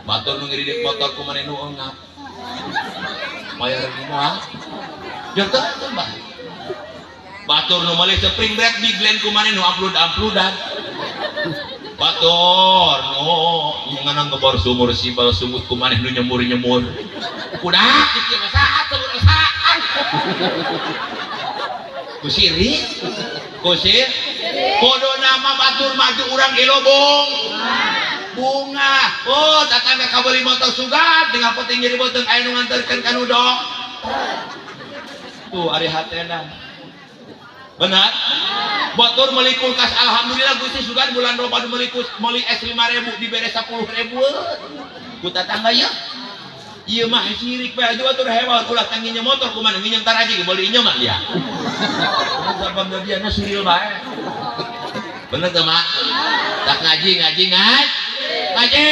Batur nu ngiridit motor ku maneh nu eungap. Mayar moal. Janten bah. Batur nu meuli spring brake Big Line ku maneh nu ampludan. Batur nu nganang ngebor sumur sibal sungut ku maneh nu nyemur-nyemur. Udah kieu mah saat sebut saat. Ku sirik. Ku sirik. Kodo nama batur maju urang ilobong. Bunga. Oh, tatangga kabeli motor sugan tinggal penting jadi beuteung aya nu nganterkeun ka nu dok. Tuh ari hatena. Benar? Batur meuli kulkas, alhamdulillah Gusti, sugan bulan Ramadan meuli meuli es 5000 dibere 10.000. Ku tatangga ya. Ieu mah sirik bae aja batur hewan ulah tang nginjem motor kumaha nginjem taraji ge meuli injem mah dia. Sabab dia na suril bae. Bener teu, Mak? Tak ngaji ngaji ngaji. Ngaji.